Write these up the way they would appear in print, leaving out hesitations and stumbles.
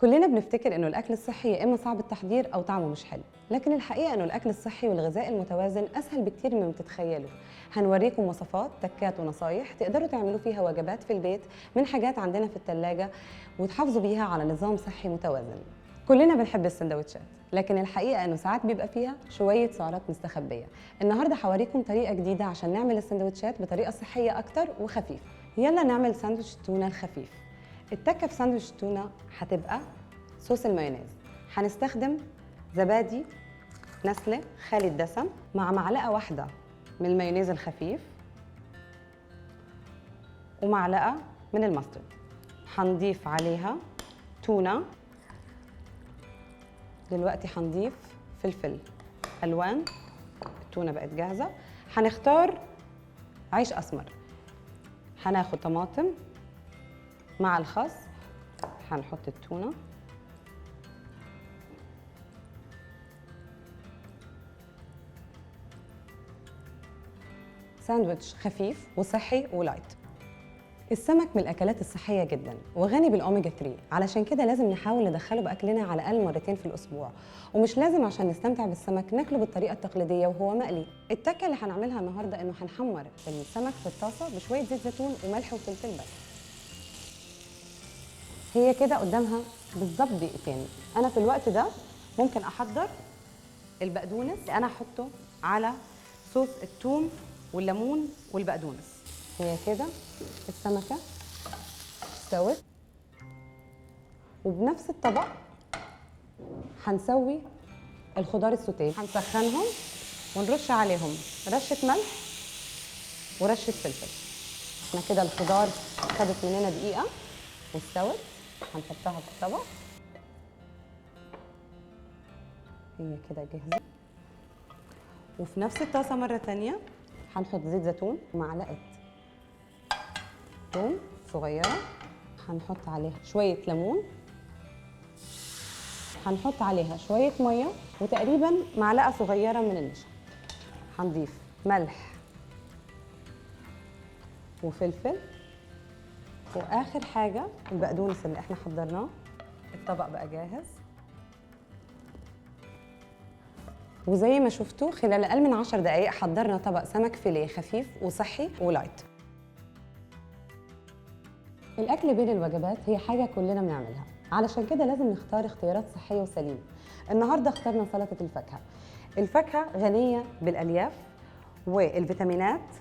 كلنا بنفتكر انه الاكل الصحي يا اما صعب التحضير او طعمه مش حلو، لكن الحقيقة انه الاكل الصحي والغذاء المتوازن اسهل بكتير مما تتخيلوا. هنوريكم وصفات، تكات ونصايح تقدروا تعملوا فيها وجبات في البيت من حاجات عندنا في الثلاجة وتحافظوا بيها على نظام صحي متوازن. كلنا بنحب السندوتشات، لكن الحقيقة انه ساعات بيبقى فيها شوية سعرات مستخبيه. النهارده هوريكم طريقه جديدة عشان نعمل السندوتشات بطريقة صحية اكتر وخفيفة. يلا نعمل ساندوتش التونه الخفيف. التكه في ساندوتش التونه هتبقى صوص المايونيز. هنستخدم زبادي نسله خالي الدسم مع معلقه واحدة من المايونيز الخفيف ومعلقة من ال mustard. هنضيف عليها تونه. دلوقتي هنضيف فلفل الوان. التونه بقت جاهزة. هنختار عيش اسمر. هناخد طماطم مع الخس. هنحط التونه. ساندويتش خفيف وصحي و light. السمك من الأكلات الصحية جدا وغني بالأوميجا 3، علشان كده لازم نحاول ندخله بأكلنا على الأقل مرتين في الأسبوع، ومش لازم عشان نستمتع بالسمك ناكله بالطريقة التقليدية وهو مقلي. التكة اللي هنعملها النهاردة إنه هنحمر السمك في الطاسة بشوية زيت زيتون وملح وفلفل بس. هي كده قدامها بالظبط دقيقتين. أنا في الوقت ده ممكن أحضر البقدونس اللي أنا هحطه على صوص الثوم والليمون والبقدونس. هي كده السمكة استوت. وبنفس الطبق هنسوي الخضار السوتيه. هنسخنهم ونرش عليهم رشة ملح ورشة فلفل. احنا كده الخضار خدت مننا دقيقة واستوت. هنحطها في الطبق. هي كده جاهزة. وفي نفس الطاسة مرة تانية هنحط زيت زيتون ومعلقة توم صغيرة. هنحط عليها شوية ليمون. هنحط عليها شوية مية وتقريبا معلقة صغيرة من النشا. هنضيف ملح وفلفل، وآخر حاجة البقدونس اللي احنا حضرناه. الطبق بقى جاهز. وزي ما شفتوا خلال أقل من 10 دقايق حضرنا طبق سمك فيليه خفيف وصحي ولايت. الأكل بين الوجبات هي حاجة كلنا بنعملها، علشان كده لازم نختار اختيارات صحية وسليمة. النهاردة اخترنا سلطة الفاكهة. الفاكهة غنية بالألياف والفيتامينات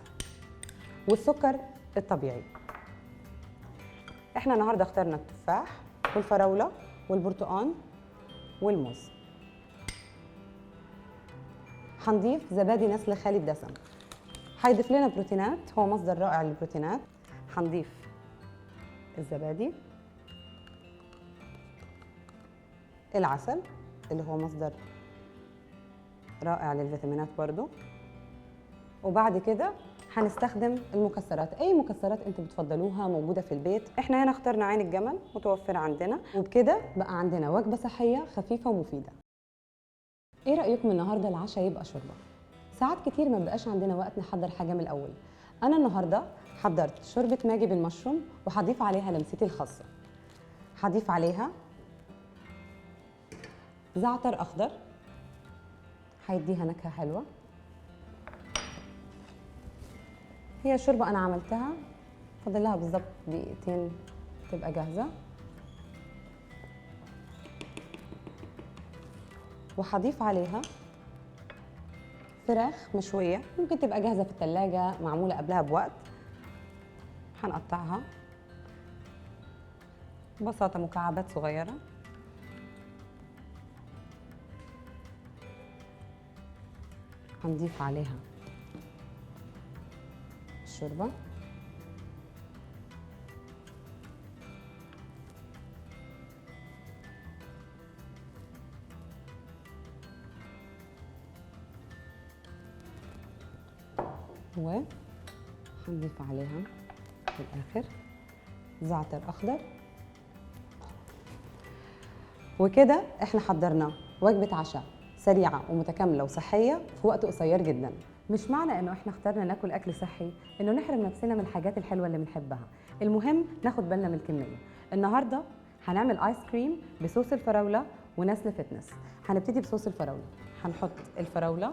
والسكر الطبيعي. احنا النهاردة اخترنا التفاح والفراولة والبرتقال والموز. هنضيف زبادي نسل خالي الدسم، هيضيف لنا بروتينات، هو مصدر رائع للبروتينات. هنضيف الزبادي، العسل اللي هو مصدر رائع للفيتامينات برضو. وبعد كده هنستخدم المكسرات، اي مكسرات انتوا بتفضلوها موجودة في البيت. احنا هنا اخترنا عين الجمل، متوفرة عندنا. وبكده بقى عندنا وجبة صحية خفيفة ومفيدة. ايه رايكم النهارده العشاء يبقى شوربة؟ ساعات كتير ما بقاش عندنا وقت نحضر حاجة من الاول. انا النهارده حضرت شوربة ماجي بالمشروم وهضيف عليها لمستي الخاصة. هضيف عليها زعتر اخضر هيديها نكهة حلوة. هي شوربة انا عملتها فاضل لها بالظبط دقيقتين تبقى جاهزة. وهضيف عليها فراخ مشوية، ممكن تبقى جاهزة في التلاجة معمولة قبلها بوقت. هنقطعها ببساطة مكعبات صغيرة. هنضيف عليها الشوربة. وهنضيف عليها في الآخر زعتر أخضر. وكده احنا حضرنا وجبة عشاء سريعة ومتكاملة وصحية في وقت قصير جدا. مش معنى انه احنا اخترنا ناكل اكل صحي انه نحرم نفسنا من الحاجات الحلوة اللي بنحبها. المهم ناخد بالنا من الكمية. النهاردة هنعمل ايس كريم بصوص الفراوله ونسل fitness. هنبتدي بصوص الفراوله. هنحط الفراوله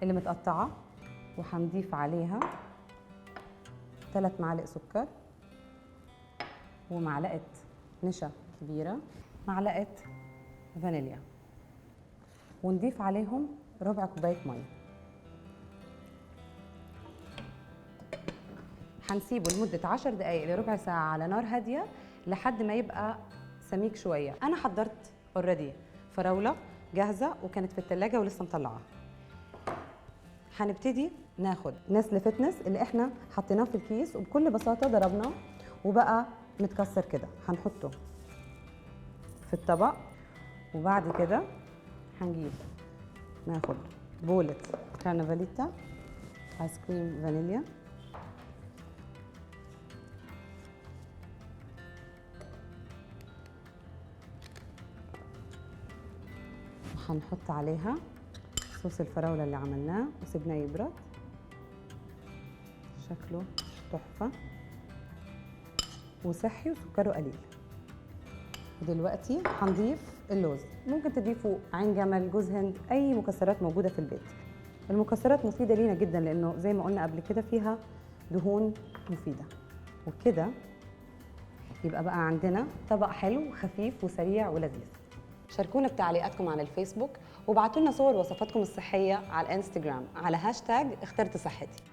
اللي متقطعه وهنضيف عليها 3 معالق سكر ومعلقة نشا كبيرة، معلقه فانيليا، ونضيف عليهم ربع كوباية مية. هنسيبه لمدة 10 دقايق لربع ساعة على نار هادية لحد ما يبقى سميك شوية. انا حضرت already فراوله جاهزة وكانت في التلاجة ولسه مطلعاها. هنبتدي ناخد نسل fitness اللي احنا حطيناه في الكيس وبكل بساطة ضربناه وبقى متكسر كده، هنحطه في الطبق. وبعد كده هنجيب ناخد بولة كارنفاليتا ايس كريم فانيليا، وهنحط عليها صوص الفراولة اللي عملناه وسيبناه يبرد. شكله تحفة وصحي وسكره قليل. ودلوقتي هنضيف اللوز. ممكن تضيفوا عين جمل، جوز هند، اي مكسرات موجودة في البيت. المكسرات مفيدة لينا جدا لانه زي ما قلنا قبل كده فيها دهون مفيدة. وكده يبقى بقى عندنا طبق حلو خفيف وسريع ولذيذ. شاركونا بتعليقاتكم على الفيسبوك وابعتوا لنا صور وصفاتكم الصحية على الانستجرام على هاشتاج اخترت صحتي.